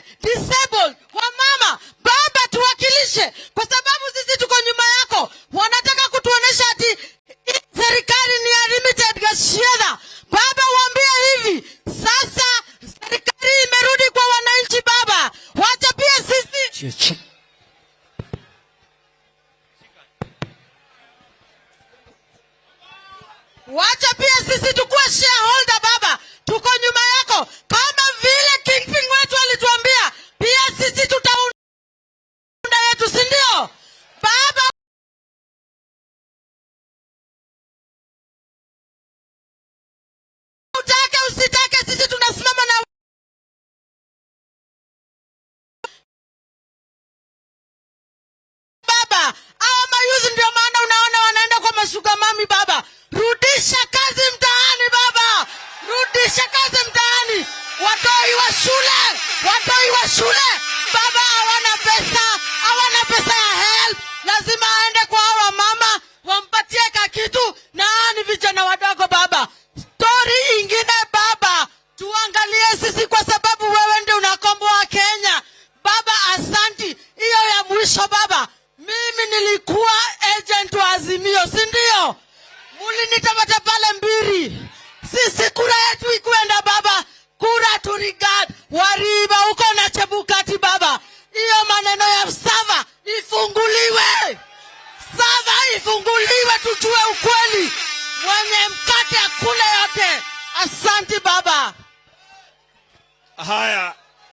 Wazee, disabled, wamama, baba, tuwakilishe, kwa sababu sisi tuko nyuma yako. Wanataka kutuonesha ati serikali ni ya limited Gachagua. Baba, waambie hivi sasa, serikali imerudi kwa wananchi. Baba, wacha pia sisi. Wacha pia sisi tukuwe shareholder baba, tuko nyuma yako kama vile kingpin wetu alituambia, pia sisi tutaunda yetu, si ndio baba? Utake usitake, sisi tunasimama na baba. Hawa mayouth ndio maana unaona wanaenda kwa masugar mummy baba. Rudisha kazi mtaani baba, rudisha kazi mtaani. Watoi wa shule, watoi wa shule baba, hawana pesa, hawana pesa ya help. Lazima aende kwa hawa mama wampatie ka kitu, na hawa ni vijana wadogo baba. Story ingine baba, tuangalie sisi, kwa sababu wewe ndio unakomboa Kenya baba. Asanti. Hiyo ya mwisho baba, mimi nilikuwa agent wa Azimio, si ndio? Mulinitapata pale Mbiri. Sisi kura yetu ikwenda baba, kura turigad Wariba huko na Chebukati baba. Hiyo maneno ya server ifunguliwe, server ifunguliwe, tujue ukweli. Mwenye mkate akule yote. Asanti baba. Haya.